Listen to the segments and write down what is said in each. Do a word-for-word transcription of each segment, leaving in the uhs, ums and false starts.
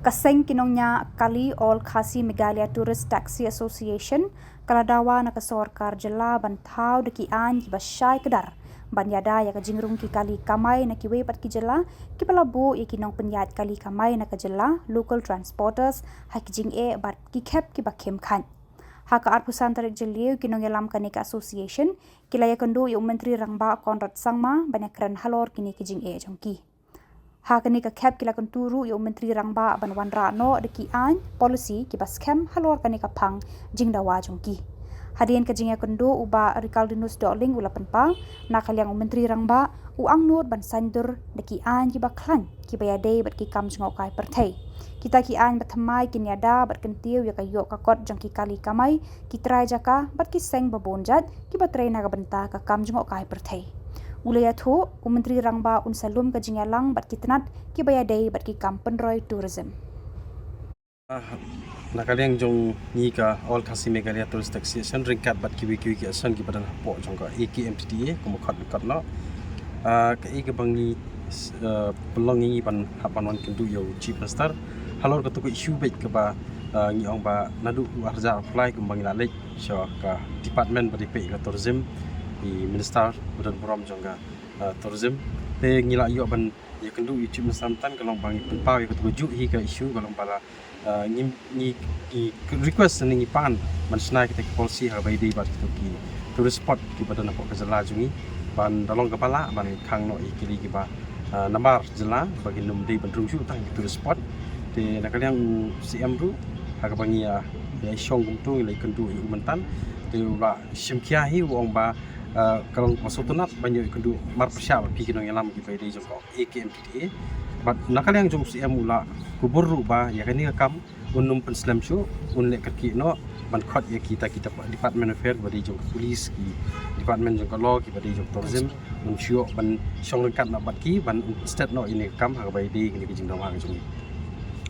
Ka seng ki nongñiah kali All Khasi Meghalaya Tourist Taxi Association ka la dawa na ka sorkar jylla ban thaw da ki aiñ kiba shai kdar ban ïada ïa ka jingrung ki kali kamai na kiwei pat ki jylla kiba la buh ïa ki nongpynïaid kali kamai na ka jylla, local transporters, ha ki jingeh bad ki khep kiba khim khaiñ. Ha ka arphew san tarik Jylliew ki nongïalam kane ka association ki la ïakynduh ïa u Myntri Rangbah Conrad Sangma ban ïakren halor kine ki jingeh jong ki. Ha kane ka khep ki la kyntu ruh ïa u Myntri Rangbah ban wanrah noh da ki aiñ, policy kiba skhem halor kane ka phang jingdawa jong ki. Hadien ka jingïakynduh u Bah Rikaldinus Dohling u la pynpaw, na ka liang u Myntri Rangbah u angnud ban saiñdur da ki aiñ kiba khlaiñ kiba ïadei bad ki kam jngohkai pyrthei. Kita ki aiñ ba thymmai kin ïada bad kyntiew ïa ka ïoh ka kot jong ki kali kamai, ki trai jaka bad ki seng ba bun jait kiba trei na ka bynta ka kam jngohkai pyrthei. U la ïathuh, u Myntri Rangbah un sa lum ka jingïalang bad ki tnat kiba ïadei bad ki kam pynroi tourism. Ah, na ka liang jong ngi ka All Khasi Meghalaya Tourist Association ryngkat bad kiwei kiwei ki association kiba don hapoh jong ka A K M T T A, kumba khot khot noh. Ah, kaei kaba ngi, ah, pynlong ngi ban hap ban wan kynduh ïa u Chief Minister halor katu ka issue beit kaba, ah, ngi ong ba naduh u arhajar arphew lai kumba ngi la leit sha ka department ba dei peit ka tourism, i Minister ba don burom jong ka, ah, tourism. Te ngi la ïoh ban ïakynduh ïa u Chief Minister mynta, ka long ba ngi pynpaw ïa katu kajuh hi ka issue, ka long ba la, ah, ngi, ngi, ngi request ne ngi pan ban shna kita ki policy ha kaba ïadei bad kita ki tourist spot kiba don hapoh ka jylla jong ngi, ban da long kaba lah ban khang noh ïa kali kiba, ah, namar jylla ba kin ym dei ban rung shuh tang ki tourist spot. Te na ka liang u C M ruh ha kaba ngi ïa, ïa shong kumto ngi la ïakynduh ïa u mynta. Te u la shim khia hi, u ong ba, ah, ka long ba sngewtynnat ban ïoh ïakynduh marpyrshah bad phi ki nongïalam kiba ïadei jong ka A K M T T A. Bad na ka liang jong u C M u la kubur ruh ba ïa kane ka kam un ym pynslem shuh, un leh kyrkieh noh ban khot ïa kita, kita department affair ba dei jong ka police, ki department jong ka law, kiba dei jong tourism, un shu ïoh ban shong ryngkat noh bad ki ban un pynstet noh ïa kane ka kam ha kaba ïadei kane ka jingdawa ka jong ngi.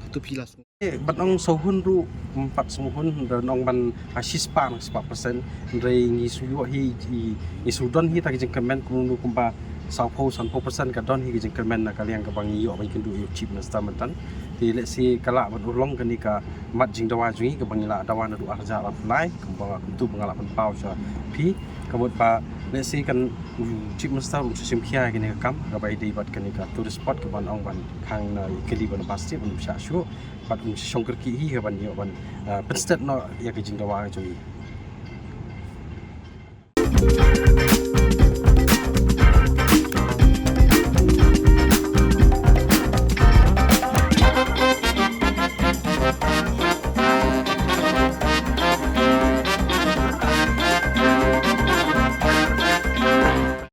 Katu phi la Eh, ban ong sawhun ruh, ym pat sawhun, da ong ban, ah, shispah, shispah percent. Hynrei ngi shu ïoh hi, i, ngi shu don hi ta ki jingkyrmen kumno kumba sawphew, sanphew percent ka don hi ki jingkyrmen na ka liang kaba ngi ïoh ban kynduh ïa u Chief Minister mynta. Te lehse ka lah ban urlong kane ka mat jingdawa jong ngi kaba ngi la dawa naduh arhajar arphew lai, kumba kumto ba nga la pynpaw sha phi. Ka mut ba lehse kan u Chief Minister un sa shim khia ïa kane ka kam kaba ïadei bad kane ka tourist spot kaba ong ban khang na kali ban ba sdang ban shah shuh. Bad un shong kyrkieh hi ha ban ïoh ban, ah, pynstet noh ïa ka jingdawa ka jong ngi.